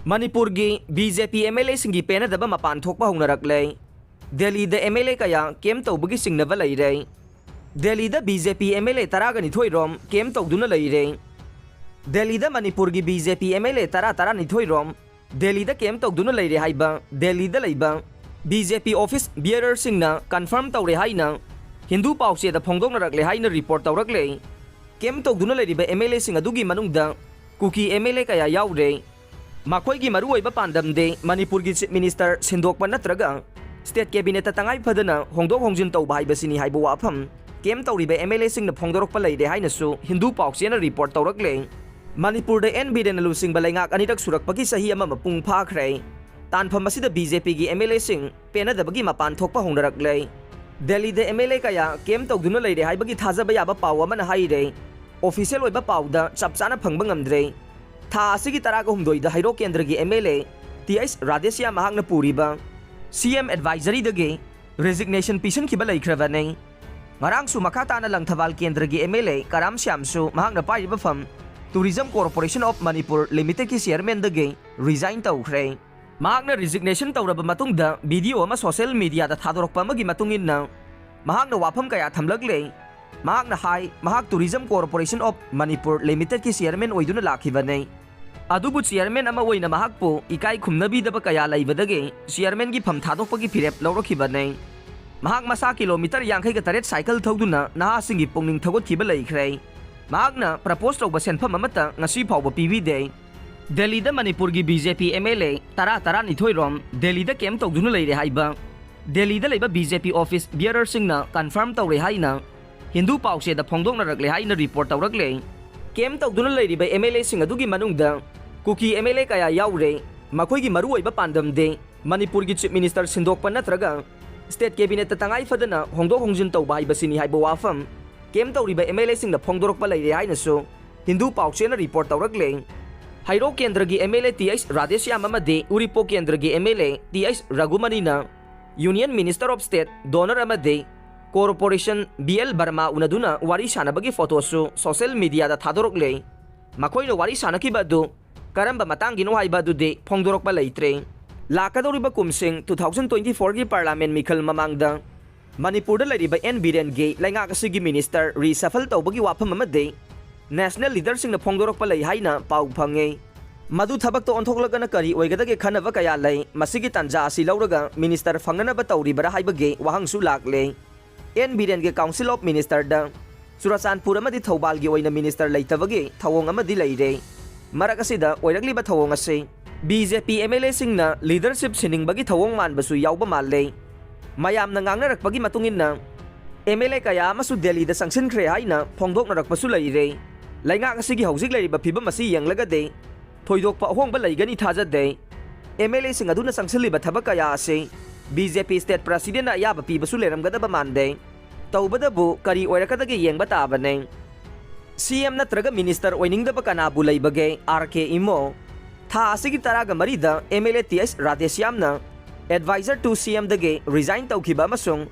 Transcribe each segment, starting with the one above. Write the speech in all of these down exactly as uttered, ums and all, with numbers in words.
ꯃꯅꯤꯄꯨꯔꯒꯤ B J P M L ꯑꯦꯁꯤꯡꯒꯤ ꯄꯦꯟꯅꯗꯕ ꯃꯄꯥꯟ ꯊꯣꯛꯄ ꯍꯧꯅꯔꯛꯂꯦ꯫ ꯗꯦꯜꯂꯤꯗ ꯑꯦꯝ ꯑꯦꯜ ꯑꯦ ꯀꯌꯥ ꯀꯦꯝ ꯇꯧꯕꯒꯤ ꯆꯤꯡꯅꯕ ꯂꯩꯔꯦ꯫ ꯗꯦꯜꯂꯤꯗ B J P M L ꯑꯦ ꯇꯔꯥꯒ ꯅꯤꯊꯣꯏ ꯔꯣꯝ ꯀꯦꯝ ꯇꯧꯗꯨꯅ ꯂꯩꯔꯦ꯫ ꯗꯦꯜꯂꯤꯗ ꯃꯅꯤꯄꯨꯔꯒꯤ B J P M L ꯑꯦ ꯇꯔꯥ, ꯇꯔꯥꯅꯤꯊꯣꯏ ꯔꯣꯝ ꯗꯦꯜꯂꯤꯗ ꯀꯦꯝ ꯇꯧꯗꯨꯅ ꯂꯩꯔꯦ ꯍꯥꯏꯕ ꯗꯦꯜꯂꯤꯗ ꯂꯩꯕ B J P office ꯕꯤꯌꯔꯔꯁꯤꯡꯅ confirm ꯇꯧꯔꯦ ꯍꯥꯏꯅ ꯍꯤꯟꯗꯨ ꯄꯥꯎꯆꯦꯗ ꯐꯣꯡꯗꯣꯛꯅꯔꯛꯂꯦ ꯍꯥꯏꯅ ꯔꯤꯄꯣꯔꯠ ꯇꯧꯔꯛꯂꯦ꯫ ꯀꯦꯝ ꯇꯧꯗꯨꯅ ꯂꯩꯔꯤꯕ ꯑꯦꯝ ꯑꯦꯜ ꯑꯦꯁꯤꯡ ꯑꯗꯨꯒꯤ ꯃꯅꯨꯡꯗ ꯀꯨꯀꯤ ꯑꯦꯝ ꯑꯦꯜ ꯑꯦ ꯀꯌꯥ ꯌꯥꯎꯔꯦ꯫ ꯃꯈꯣꯏꯒꯤ ꯃꯔꯨꯑꯣꯏꯕ ꯄꯥꯟꯗꯝꯗꯤ ꯃꯅꯤꯄꯨꯔꯒꯤ ꯆꯤꯐ ꯃꯤꯅꯤꯁꯇꯔ ꯁꯤꯟꯗꯣꯛꯄ ꯅꯠꯇ꯭ꯔꯒ ꯁ꯭ꯇꯦꯠ ꯀꯦꯕꯤꯅꯦꯠꯇ ꯇꯉꯥꯏ ꯐꯗꯅ ꯍꯣꯡꯗꯣꯛ ꯍꯣꯡꯖꯤꯟ ꯇꯧꯕ ꯍꯥꯏꯕꯁꯤꯅꯤ ꯍꯥꯏꯕ ꯋꯥꯐꯝ ꯀꯦꯝ ꯇꯧꯔꯤꯕ ꯑꯦꯝ ꯑꯦꯜ ꯑꯦꯁꯤꯡꯅ ꯐꯣꯡꯗꯣꯔꯛꯄ ꯂꯩꯔꯦ ꯍꯥꯏꯅꯁꯨ ꯍꯤꯟꯗꯨ ꯄꯥꯎꯆꯦꯅ ꯔꯤꯄꯣꯔꯠ ꯇꯧꯔꯛꯂꯦ꯫ ꯃꯅꯤꯄꯨꯔꯗ ꯑꯦꯟ ꯕꯤꯔꯦꯟꯅ ꯂꯨꯆꯤꯡꯕ ꯂꯩꯉꯥꯛ ꯑꯅꯤꯔꯛ ꯁꯨꯔꯛꯄꯒꯤ ꯆꯍꯤ ꯑꯃ ꯃꯄꯨꯡ ꯐꯥꯈ꯭ꯔꯦ꯫ ꯇꯥꯟꯐꯝ ꯑꯁꯤꯗ ꯕꯤ ꯖꯦ ꯄꯤꯒꯤ ꯑꯦꯝ ꯑꯦꯜ ꯑꯦꯁꯤꯡ ꯄꯦꯟꯅꯗꯕꯒꯤ ꯃꯄꯥꯟ ꯊꯣꯛꯄ ꯍꯧꯅꯔꯛꯂꯦ꯫ ꯗꯦꯜꯂꯤꯗ ꯑꯦꯝ ꯑꯦꯜ ꯑꯦ ꯀꯌꯥ ꯀꯦꯝ ꯇꯧꯗꯨꯅ ꯂꯩꯔꯦ ꯍꯥꯏꯕꯒꯤ ꯊꯥꯖꯕ ꯌꯥꯕ ꯄꯥꯎ ꯑꯃꯅ ꯍꯥꯏꯔꯦ꯫ ꯑꯣꯐꯤꯁꯤꯌꯦꯜ ꯑꯣꯏꯕ ꯄꯥꯎꯗ ꯆꯞ ꯆꯥꯅ ꯐꯪꯕ ꯉꯝꯗ꯭ꯔꯦ꯫ ꯊꯥ ꯑꯁꯤꯒꯤ ꯇꯔꯥꯒ ꯍꯨꯝꯗꯣꯏꯗ ꯍꯩꯔꯣꯛ ꯀꯦꯟꯗ꯭ꯔꯒꯤ M L A T H Radheshyam ꯃꯍꯥꯛꯅ ꯄꯨꯔꯤꯕ ꯁꯤ ꯑꯦꯝ ꯑꯦꯗꯚꯥꯏꯖꯔꯤꯗꯒꯤ ꯔꯤꯖꯤꯒꯅꯦꯁꯟ ꯄꯤꯁꯤꯟꯈꯤꯕ ꯂꯩꯈ꯭ꯔꯕꯅꯤ꯫ ꯉꯔꯥꯡꯁꯨ ꯃꯈꯥ ꯇꯥꯅ ꯂꯪꯊꯕꯥꯜ ꯀꯦꯟꯗ꯭ꯔꯒꯤ ꯑꯦꯝ ꯑꯦꯜ ꯑꯦ ꯀꯔꯥꯝ ꯁ꯭ꯌꯥꯝꯁꯨ ꯃꯍꯥꯛꯅ ꯄꯥꯏꯔꯤꯕ ꯐꯝ ꯇꯨꯔꯤꯖꯝ ꯀꯣꯔꯄꯣꯔꯦꯁꯟ ꯑꯣꯐ ꯃꯅꯤꯄꯨꯔ ꯂꯤꯃꯤꯇꯦꯗꯀꯤ ꯆꯤꯌꯔꯃꯦꯟꯗꯒꯤ ꯔꯤꯖꯥꯏꯟ ꯇꯧꯈ꯭ꯔꯦ꯫ ꯃꯍꯥꯛꯅ ꯔꯤꯖꯤꯒꯅꯦꯁꯟ ꯇꯧꯔꯕ ꯃꯇꯨꯡꯗ ꯚꯤꯗꯤꯑꯣ ꯑꯃ ꯁꯣꯁꯤꯌꯦꯜ ꯃꯤꯗꯤꯌꯥꯗ ꯊꯥꯗꯣꯔꯛꯄ ꯑꯃꯒꯤ ꯃꯇꯨꯡ ꯏꯟꯅ ꯃꯍꯥꯛꯅ ꯋꯥꯐꯝ ꯀꯌꯥ ꯊꯝꯂꯛꯂꯦ꯫ ꯃꯍꯥꯛꯅ ꯍꯥꯏ, ꯃꯍꯥꯛ ꯇꯨꯔꯤꯖꯝ ꯀꯣꯔꯄꯣꯔꯦꯁꯟ ꯑꯣꯐ ꯃꯅꯤꯄꯨꯔ ꯂꯤꯃꯤꯇꯦꯗꯀꯤ ꯆꯤꯌꯔꯃꯦꯟ ꯑꯣꯏꯗꯨꯅ ꯂꯥꯛꯈꯤꯕꯅꯤ꯫ ꯑꯗꯨꯕꯨ ꯆꯤꯌꯔꯃꯦꯟ ꯑꯃ ꯑꯣꯏꯅ ꯃꯍꯥꯛꯄꯨ ꯏꯀꯥꯏ ꯈꯨꯝꯅꯕꯤꯗꯕ ꯀꯌꯥ ꯂꯩꯕꯗꯒꯤ ꯆꯤꯌꯔꯃꯦꯟꯒꯤ ꯐꯝ ꯊꯥꯗꯣꯛꯄꯒꯤ ꯐꯤꯔꯦꯞ ꯂꯧꯔꯛꯈꯤꯕꯅꯤ꯫ ꯃꯍꯥꯛ ꯃꯁꯥ ꯀꯤꯂꯣꯃꯤꯇꯔ ꯌꯥꯡꯈꯩꯒ ꯇꯔꯦꯠ ꯁꯥꯏꯀꯜ ꯊꯧꯗꯨꯅ ꯅꯍꯥꯁꯤꯡꯒꯤ ꯄꯨꯛꯅꯤꯡ ꯊꯧꯒꯠꯈꯤꯕ ꯂꯩꯈ꯭ꯔꯦ꯫ ꯃꯍꯥꯛꯅ ꯄ꯭ꯔꯄꯣꯖ ꯇꯧꯕ ꯁꯦꯟꯐꯝ ꯑꯃꯠꯇ ꯉꯁꯤ ꯐꯥꯎꯕ ꯄꯤꯕꯤꯗꯦ꯫ ꯗꯦꯜꯂꯤꯗ ꯃꯅꯤꯄꯨꯔꯒꯤ B J P M L ꯑꯦ ꯇꯔꯥ, ꯇꯔꯥꯅꯤꯊꯣꯏ ꯔꯣꯝ ꯗꯦꯜꯂꯤꯗ ꯀꯦꯝ ꯇꯧꯗꯨꯅ ꯂꯩꯔꯦ ꯍꯥꯏꯕ ꯗꯦꯜꯂꯤꯗ ꯂꯩꯕ B J P office ꯕꯤꯌꯔꯔꯁꯤꯡꯅ confirm ꯇꯧꯔꯦ ꯍꯥꯏꯅ ꯍꯤꯟꯗꯨ ꯄꯥꯎꯆꯦꯗ ꯐꯣꯡꯗꯣꯛꯅꯔꯛꯂꯦ ꯍꯥꯏꯅ ꯔꯤꯄꯣꯔꯠ ꯇꯧꯔꯛꯂꯦ꯫ ꯀꯦꯝ ꯇꯧꯗꯨꯅ ꯂꯩꯔꯤꯕ ꯑꯦꯝ ꯑꯦꯜ ꯑꯦꯁꯤꯡ ꯑꯗꯨꯒꯤ ꯃꯅꯨꯡꯗ ꯀꯨꯀꯤ ꯑꯦꯝ ꯑꯦꯜ ꯑꯦ ꯀꯌꯥ ꯌꯥꯎꯔꯦ꯫ ꯃꯈꯣꯏꯒꯤ ꯃꯔꯨꯑꯣꯏꯕ ꯄꯥꯟꯗꯝꯗꯤ ꯃꯅꯤꯄꯨꯔꯒꯤ ꯆꯤꯐ ꯃꯤꯅꯤꯁꯇꯔ ꯁꯤꯟꯗꯣꯛꯄ ꯅꯠꯇ꯭ꯔꯒ ꯁ꯭ꯇꯦꯠ ꯀꯦꯕꯤꯅꯦꯠꯇ ꯇꯉꯥꯏ ꯐꯗꯅ ꯍꯣꯡꯗꯣꯛ ꯍꯣꯡꯖꯤꯟ ꯇꯧꯕ ꯍꯥꯏꯕꯁꯤꯅꯤ ꯍꯥꯏꯕ ꯋꯥꯐꯝ ꯀꯦꯝ ꯇꯧꯔꯤꯕ ꯑꯦꯝ ꯑꯦꯜ ꯑꯦꯁꯤꯡꯅ ꯐꯣꯡꯗꯣꯔꯛꯄ ꯂꯩꯔꯦ ꯍꯥꯏꯅꯁꯨ ꯍꯤꯟꯗꯨ ꯄꯥꯎꯆꯦꯅ ꯔꯤꯄꯣꯔꯠ ꯇꯧꯔꯛꯂꯦ꯫ ꯍꯩꯔꯣꯛ ꯀꯦꯟꯗ꯭ꯔꯒꯤ M L A T H Radheshyam ꯑꯃꯗꯤ ꯎꯔꯤꯄꯣꯛ ꯀꯦꯟꯗ꯭ꯔꯒꯤ M L A T H ꯔꯘꯨꯃꯅꯤꯅ Union Minister of State DoNER ꯑꯃꯗꯤ ꯀꯣꯔꯄꯣꯔꯦꯁꯟ ꯕꯤ ꯑꯦꯜ ꯕꯔꯃꯥ ꯎꯅꯗꯨꯅ ꯋꯥꯔꯤ ꯁꯥꯟꯅꯕꯒꯤ ꯐꯣꯇꯣꯁꯨ ꯁꯣꯁꯤꯌꯦꯜ ꯃꯤꯗꯤꯌꯥꯗ ꯊꯥꯗꯣꯔꯛꯂꯦ꯫ ꯃꯈꯣꯏꯅ ꯋꯥꯔꯤ ꯁꯥꯟꯅꯈꯤꯕ ꯑꯗꯨ ꯀꯔꯝꯕ ꯃꯇꯥꯡꯒꯤꯅꯣ ꯍꯥꯏꯕ ꯑꯗꯨꯗꯤ ꯐꯣꯡꯗꯣꯔꯛꯄ ꯂꯩꯇ꯭ꯔꯦ꯫ ꯂꯥꯛꯀꯗꯧꯔꯤꯕ ꯀꯨꯝꯁꯤꯡ two thousand twenty four ꯒꯤ Parliament ꯃꯤꯈꯜ ꯃꯃꯥꯡꯗ ꯃꯅꯤꯄꯨꯔꯗ ꯂꯩꯔꯤꯕ ꯑꯦꯟ ꯕꯤꯔꯦꯟꯒꯤ ꯂꯩꯉꯥꯛ ꯑꯁꯤꯒꯤ minister reshuffle ꯇꯧꯕꯒꯤ ꯋꯥꯐꯝ ꯑꯃꯗꯤ national leaderꯁꯤꯡꯅ ꯐꯣꯡꯗꯣꯔꯛꯄ ꯂꯩ ꯍꯥꯏꯅ ꯄꯥꯎ ꯐꯪꯉꯤ꯫ ꯃꯗꯨ ꯊꯕꯛꯇ ꯑꯣꯟꯊꯣꯛꯂꯒꯅ ꯀꯔꯤ ꯑꯣꯏꯒꯗꯒꯦ ꯈꯟꯅꯕ ꯀꯌꯥ ꯂꯩ꯫ ꯃꯁꯤꯒꯤ ꯇꯥꯟꯖꯥ ꯑꯁꯤ ꯂꯧꯔꯒ minister ꯐꯪꯅꯅꯕ ꯇꯧꯔꯤꯕꯔꯥ ꯍꯥꯏꯕꯒꯤ ꯋꯥꯍꯪꯁꯨ ꯂꯥꯛꯂꯦ꯫ ꯑꯦꯟ ꯕꯤꯔꯦꯟꯒꯤ Council of Ministerꯗ ꯆꯨꯔꯆꯥꯟꯄꯨꯔ ꯑꯃꯗꯤ ꯊꯧꯕꯥꯜꯒꯤ ꯑꯣꯏꯅ minister ꯂꯩꯇꯕꯒꯤ ꯊꯧꯑꯣꯡ ꯑꯃꯗꯤ ꯂꯩꯔꯦ꯫ ꯃꯔꯛ ꯑꯁꯤꯗ ꯑꯣꯏꯔꯛꯂꯤꯕ ꯊꯧꯑꯣꯡ ꯑꯁꯤ B J P M L ꯑꯦꯁꯤꯡꯅ leadership ꯁꯤꯟꯅꯤꯡꯕꯒꯤ ꯊꯧꯑꯣꯡ ꯃꯥꯟꯕꯁꯨ ꯌꯥꯎꯕ ꯃꯥꯜꯂꯦ꯫ ꯃꯌꯥꯝꯅ ꯉꯥꯡꯅꯔꯛꯄꯒꯤ ꯃꯇꯨꯡ ꯏꯟꯅ ꯑꯦꯝ ꯑꯦꯜ ꯑꯦ ꯀꯌꯥ ꯑꯃꯁꯨ ꯗꯦꯜꯂꯤꯗ ꯆꯪꯁꯤꯟꯈ꯭ꯔꯦ ꯍꯥꯏꯅ ꯐꯣꯡꯗꯣꯛꯅꯔꯛꯄꯁꯨ ꯂꯩꯔꯦ꯫ ꯂꯩꯉꯥꯛ ꯑꯁꯤꯒꯤ ꯍꯧꯖꯤꯛ ꯂꯩꯔꯤꯕ ꯐꯤꯕꯝ ꯑꯁꯤ ꯌꯦꯡꯂꯒꯗꯤ ꯊꯣꯏꯗꯣꯛꯄ ꯑꯍꯣꯡꯕ ꯂꯩꯒꯅꯤ ꯊꯥꯖꯗꯦ꯫ ꯑꯦꯝ ꯑꯦꯜ ꯑꯦꯁꯤꯡ ꯑꯗꯨꯅ ꯆꯪꯁꯤꯜꯂꯤꯕ ꯊꯕꯛ ꯀꯌꯥ ꯑꯁꯤ ꯕꯤ ꯖꯦ ꯄꯤ state presidentꯅ ꯑꯌꯥꯕ ꯄꯤꯕꯁꯨ ꯂꯩꯔꯝꯒꯗꯕ ꯃꯥꯟꯗꯦ꯫ ꯇꯧꯕꯗꯕꯨ ꯀꯔꯤ ꯑꯣꯏꯔꯛꯀꯗꯒꯦ ꯌꯦꯡꯕ ꯇꯥꯕꯅꯦ꯫ ꯁꯤ ꯑꯦꯝ ꯅꯠꯇ꯭ꯔꯒ minister ꯑꯣꯏꯅꯤꯡꯗꯕ ꯀꯅꯥꯕꯨ ꯂꯩꯕꯒꯦ? R K Imo. ꯊꯥ ꯑꯁꯤꯒꯤ ꯇꯔꯥꯒ ꯃꯔꯤꯗ M L A T H ꯔꯥꯙꯦꯁ꯭ꯌꯥꯝꯅ advisor to ꯁꯤ ꯑꯦꯝꯗꯒꯤ resign ꯇꯧꯈꯤꯕ ꯑꯃꯁꯨꯡ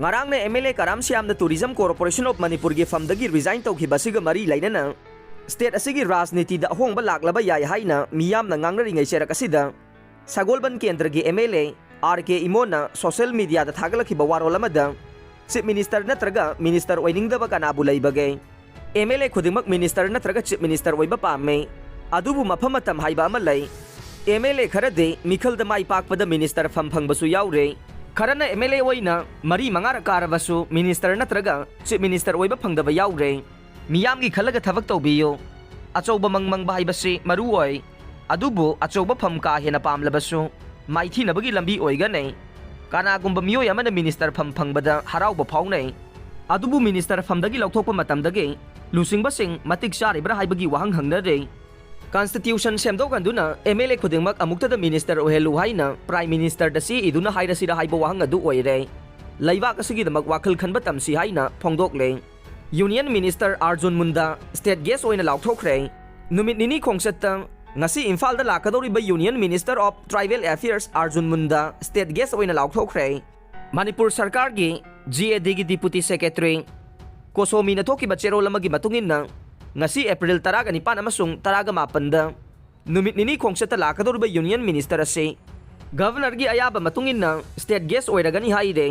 ꯉꯔꯥꯡꯅ ꯑꯦꯝ ꯑꯦꯜ ꯑꯦ ꯀꯔꯥꯝ ꯁ꯭ꯌꯥꯝꯅ Tourism Corporation of ꯃꯅꯤꯄꯨꯔꯒꯤ ꯐꯝꯗꯒꯤ resign ꯇꯧꯈꯤꯕ ꯑꯁꯤꯒ ꯃꯔꯤ ꯂꯩꯅꯅ state ꯑꯁꯤꯒꯤ ꯔꯥꯖꯅꯤꯇꯤꯗ ꯑꯍꯣꯡꯕ ꯂꯥꯛꯂꯕ ꯌꯥꯏ ꯍꯥꯏꯅ ꯃꯤꯌꯥꯝꯅ ꯉꯥꯡꯅꯔꯤꯉꯩ ꯆꯩꯔꯛ ꯑꯁꯤꯗ ꯁꯒꯣꯜꯕꯟ ꯀꯦꯟꯗ꯭ꯔꯒꯤ M L A R K ꯏꯃꯣꯅ social mediaꯗ ꯊꯥꯒꯠꯂꯛꯈꯤꯕ ꯋꯥꯔꯣꯜ ꯑꯃꯗ Chief Minister ꯅꯠꯇ꯭ꯔꯒ minister ꯑꯣꯏꯅꯤꯡꯗꯕ ꯀꯅꯥꯕꯨ ꯂꯩꯕꯒꯦ? ꯑꯦꯝ ꯑꯦꯜ ꯑꯦ ꯈꯨꯗꯤꯡꯃꯛ minister ꯅꯠꯇ꯭ꯔꯒ Chief Minister ꯑꯣꯏꯕ ꯄꯥꯝꯃꯤ꯫ ꯑꯗꯨꯕꯨ ꯃꯐꯝ ꯃꯇꯝ ꯍꯥꯏꯕ ꯑꯃ ꯂꯩ꯫ ꯑꯦꯝ ꯑꯦꯜ ꯑꯦ ꯈꯔꯗꯤ ꯃꯤꯈꯜꯗ ꯃꯥꯏ ꯄꯥꯛꯄꯗ minister ꯐꯝ ꯐꯪꯕꯁꯨ ꯌꯥꯎꯔꯦ꯫ ꯈꯔꯅ ꯑꯦꯝ ꯑꯦꯜ ꯑꯦ ꯑꯣꯏꯅ ꯃꯔꯤ ꯃꯉꯥꯔꯛ ꯀꯥꯔꯕꯁꯨ minister ꯅꯠꯇ꯭ꯔꯒ Chief Minister ꯑꯣꯏꯕ ꯐꯪꯗꯕ ꯌꯥꯎꯔꯦ꯫ ꯃꯤꯌꯥꯝꯒꯤ ꯈꯜꯂꯒ ꯊꯕꯛ ꯇꯧꯕꯤꯌꯨ꯫ ꯑꯆꯧꯕ ꯃꯪ ꯃꯪꯕ ꯍꯥꯏꯕꯁꯤ ꯃꯔꯨ ꯑꯣꯏ꯫ ꯑꯗꯨꯕꯨ ꯑꯆꯧꯕ ꯐꯝ ꯀꯥ ꯍꯦꯟꯅ ꯄꯥꯝꯂꯕꯁꯨ ꯃꯥꯏꯊꯤꯅꯕꯒꯤ ꯂꯝꯕꯤ ꯑꯣꯏꯒꯅꯤ꯫ ꯀꯅꯥꯒꯨꯝꯕ ꯃꯤꯑꯣꯏ ꯑꯃꯅ minister ꯐꯝ ꯐꯪꯕꯗ ꯍꯔꯥꯎꯕ ꯐꯥꯎꯅꯩ꯫ ꯑꯗꯨꯕꯨ minister ꯐꯝꯗꯒꯤ ꯂꯧꯊꯣꯛꯄ ꯃꯇꯝꯗꯒꯤ ꯂꯨꯆꯤꯡꯕꯁꯤꯡ ꯃꯇꯤꯛ ꯆꯥꯔꯤꯕ꯭ꯔꯥ ꯍꯥꯏꯕꯒꯤ ꯋꯥꯍꯪ ꯍꯪꯅꯔꯤ꯫ Constitution ꯁꯦꯝꯗꯣꯛꯍꯟꯗꯨꯅ ꯑꯦꯝ ꯑꯦꯜ ꯑꯦ ꯈꯨꯗꯤꯡꯃꯛ ꯑꯃꯨꯛꯇꯗ minister ꯑꯣꯏꯍꯜꯂꯨ ꯍꯥꯏꯅ Prime Ministerꯗ ꯆꯦ ꯏꯗꯨꯅ ꯍꯥꯏꯔꯁꯤꯔꯥ ꯍꯥꯏꯕ ꯋꯥꯍꯪ ꯑꯗꯨ ꯑꯣꯏꯔꯦ꯫ ꯂꯩꯕꯥꯛ ꯑꯁꯤꯒꯤꯗꯃꯛ ꯋꯥꯈꯜ ꯈꯟꯕ ꯇꯝꯁꯤ ꯍꯥꯏꯅ ꯐꯣꯡꯗꯣꯛꯂꯦ꯫ Union Minister ꯑꯥꯔꯖꯨꯟ ꯃꯨꯟꯗꯥ state guest ꯑꯣꯏꯅ ꯂꯥꯎꯊꯣꯛꯈ꯭ꯔꯦ꯫ ꯅꯨꯃꯤꯠ ꯅꯤꯅꯤ ꯈꯣꯡꯆꯠꯇ ꯉꯁꯤ ꯏꯝꯐꯥꯜꯗ ꯂꯥꯛꯀꯗꯧꯔꯤꯕ Union Minister of Tribal Affairs Arjun Munda state guest ꯑꯣꯏꯅ ꯂꯥꯎꯊꯣꯛꯈ꯭ꯔꯦ꯫ ꯃꯅꯤꯄꯨꯔ ꯁꯔꯀꯥꯔꯒꯤ G A Dꯒꯤ Deputy Secretary ꯀꯣꯁꯣꯃꯤꯅ ꯊꯣꯛꯈꯤꯕ ꯆꯦꯔꯣꯜ ꯑꯃꯒꯤ ꯃꯇꯨꯡ ꯏꯟꯅ, ꯉꯁꯤ April ꯇꯔꯥꯒ ꯅꯤꯄꯥꯟ ꯑꯃꯁꯨꯡ ꯇꯔꯥꯒ ꯃꯥꯄꯟꯗ ꯅꯨꯃꯤꯠ ꯅꯤꯅꯤ ꯈꯣꯡꯆꯠꯇ ꯂꯥꯛꯀꯗꯧꯔꯤꯕ ꯌꯨꯅꯤꯌꯟ ꯃꯤꯅꯤꯁꯇꯔ ꯑꯁꯤ ꯒꯚꯔꯅꯔꯒꯤ ꯑꯌꯥꯕ ꯃꯇꯨꯡ ꯏꯟꯅ ꯁ꯭ꯇꯦꯠ ꯒꯦꯁ ꯑꯣꯏꯔꯒꯅꯤ ꯍꯥꯏꯔꯦ꯫